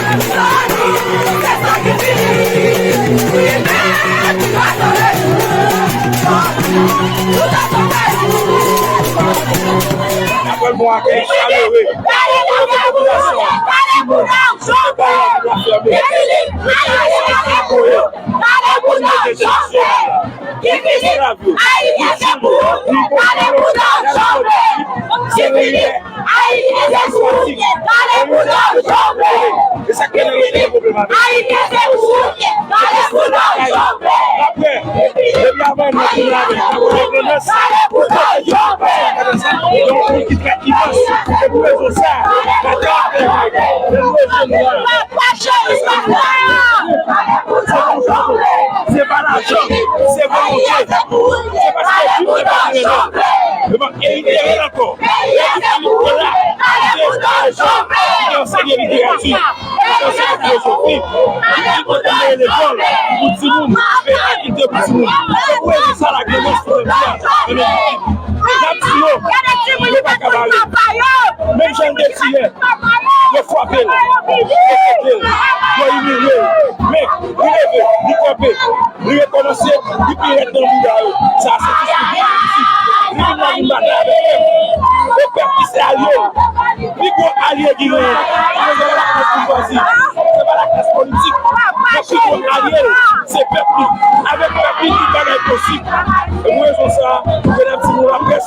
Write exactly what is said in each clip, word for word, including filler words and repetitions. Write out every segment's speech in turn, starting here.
N ap wè l bon akèy chalere. Kote popilasyon, timoun, se pa la pou la fèmen. Popilasyon ki voye. Popilasyon ki voye. Esklav yo. Ayisyen se pou ou. Pale pou nou, Jovenel. Guy Philippe. Ayisyen se pou ou. Pale pou nou, Jovenel. Guy Philippe. Ayisyen se pou ou. Pale pou nou, Jovenel. Apre, depi avan nou fin avè l, n ap rekonèt. Pale pou nou, Jovenel. Yon moun ki trèt, ki panse. Se pou rezon sa a, batay ap fè. Se pou rezon sa a. Se pa lajan, se volonte. Se paske Bib te pale de nou. Epi enterè l ankò. Epi Filip te la, li te, li te anseye literati, li te anseye filozofi. Li te kontinye lekòl pou timoun, fè aktivite pou timoun. Se pou rezon sa a, grandans pou jodi a, nan N A P. N ap di yo, yo pa ka bare. Menm jan l te di yè, yo frape l, yo kote l, yo imilye l. Men, li leve, li kanpe, li rekòmanse, li pi rèd nan bouda yo. Sa se diskou Guy Philippe. Li vin la vin batay avèk pèp. E pèp ki se alye l. Pi gwo alye ki genyen, se pa laklas boujwazi, se pa laklas politik. Men pi gwo alye l, se pèp li. Avèk pèp li, tout bagay posib. E pou rezon sa a, medam, timoun, laprès,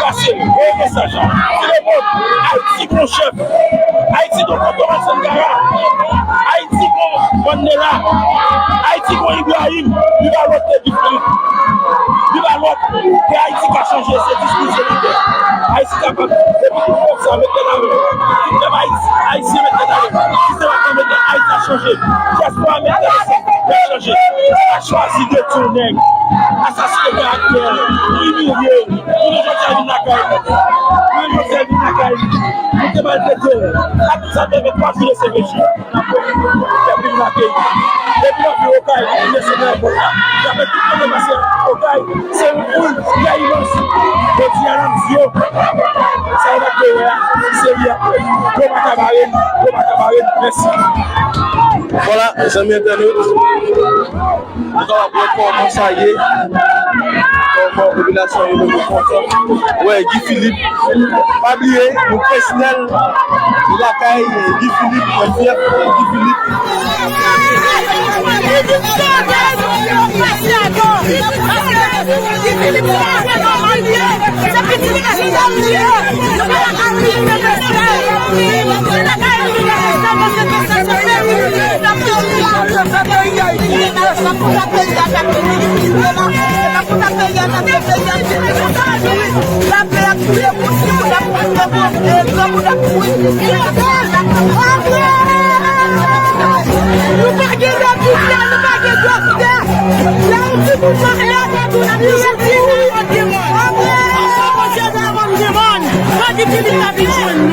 pase, voye mesaj la. Filemon, Ayiti gon chèf. Ayiti gon Tonton Sankara. Ayiti gon Mandela. Ayiti gon Ibrahim. Li pa lòt ke Guy Philippe. Li pa lòt ke Ayiti ka chanje, se diskou, se lidè. Ayiti kapab. Depi tout pèp sa mete lamen. Tout pèp Ayiti, Ayisyen mete lamen. Sistèm ap mete Ayiti ap chanje. Dyaspora mete lamen. Fè chanje. Yo pa chwazi detounen, asasinen karaktè, pou imilye, pou nou jodi a vin lakay nou. Pou nou jodi a vin lakay nou. Nou te maltrete l. Sa te fè twa jou de C P J. N ap fè vin lakay nou. Depi w ap vin Okay, ou deside nan pòt la. Y ap fè tout moun pase Okay. Se yon foul trè imans. Jodi a, n ap di yo, sa yo pa t dwe wè a, se li a. Yo pa ka bare n, yo pa ka bare n. Mèsi. Vwala, zanmi entènot, nou kapab wè kòman sa ye, kòman popilasyon yo kontan wè Guy Philippe. Pa bliye, nou prezidan lakay Guy Philippe, nan fyèf Guy Philippe. Nou pa gen lòt soutyen, nou pa gen doktè. Lè yon timoun malad, nou toujou di nou pa gen mòn. Anpil Bondye pa ban m gen mòn. Mwen di Filip pa vin jwenn nou.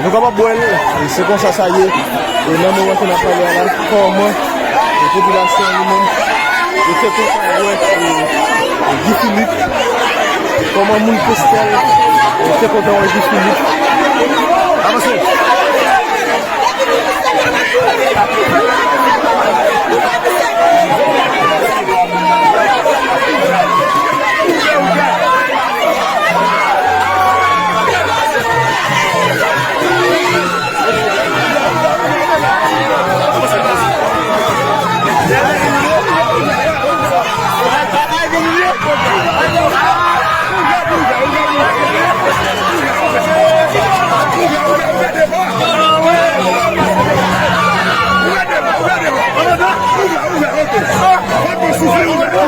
Nou kapab wè l, e se konsa sa ye, e nan moman ke n ap pale a la, kòman, e popilasyon an li menm, yo te kontan wè, e, e Guy Philippe, kòman moun Kristèl, e, te kontan wè Guy Philippe. Avanse!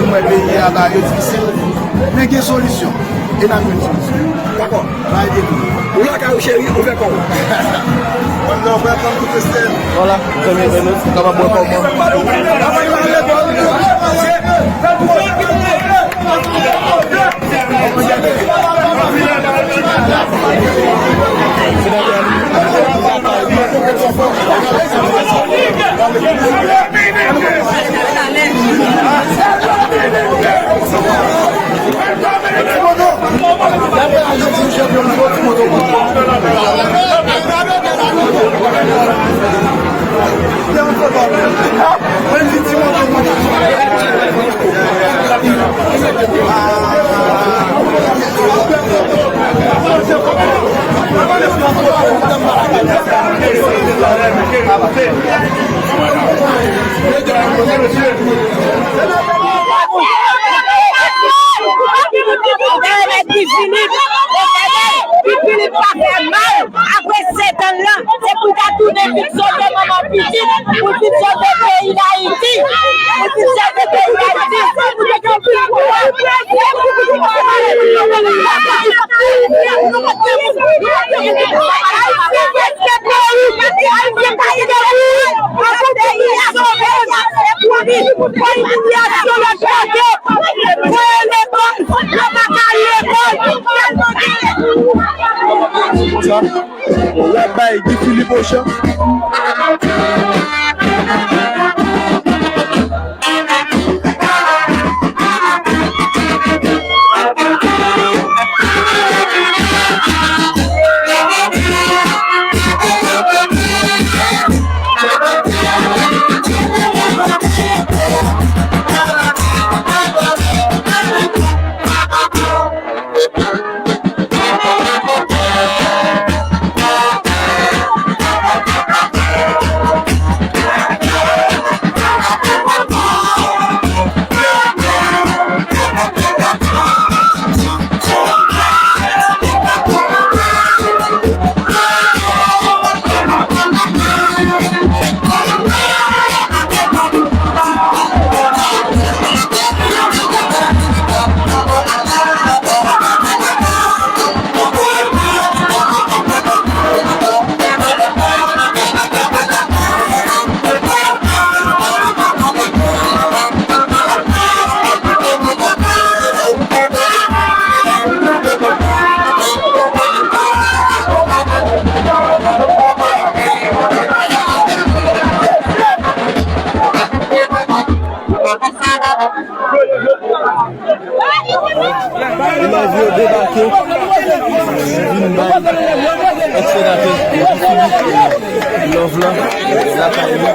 nou wè peyi a bagay yo difisil, men gen solisyon. E n ap jwenn solisyon. Dakò. Bagay de tou. Ou lakay ou cheri, ou fè kò w. Mwen nan, welcome to Festin. Vwala, zanmi entènot, ou kapab wè kòman. Guy Philippe, Guy Philippe pa fè mal. Apre sèt an lan, se pou l ta tounen vin sove manman pitit, pou l vin sove peyi Dayiti, pou l vin sove peyi Dayiti. Sa, w ap bay Guy Philippe Ochan. Elèv yo debake, vin bay èk senatè love la, lakay li.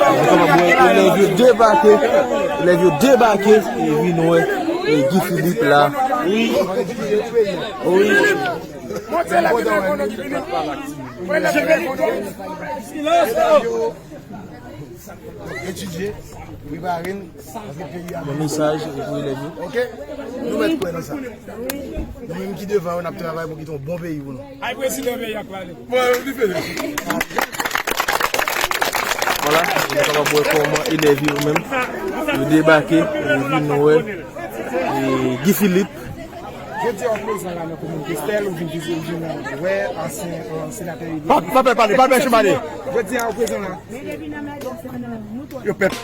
Ou kapab wè elèv yo debake, elèv yo debake, e vin wè E Guy Philippe la. Wi. Wi. Etidye, prepare n, paske peyi a. Bon mesaj pou elèv yo. Ok? Nou mèt kwè nan sa. Nou menm ki devan yo, n ap travay pou kite yon bon peyi pou nou. Ay, prezidan peyi a pale. Bon, li fini. Vwala, nou kapab wè kòman elèv yo menm, yo debake, yo vin wè, e, Guy Philippe. Jodi a, ou prezan la nan komin Kristèl, ou vin vizite, ou vin wè ansyen, euh, senatè Eli. Pa, pa fè pale, pa fè pale. Jodi a, ou prezan la. Yo pèp.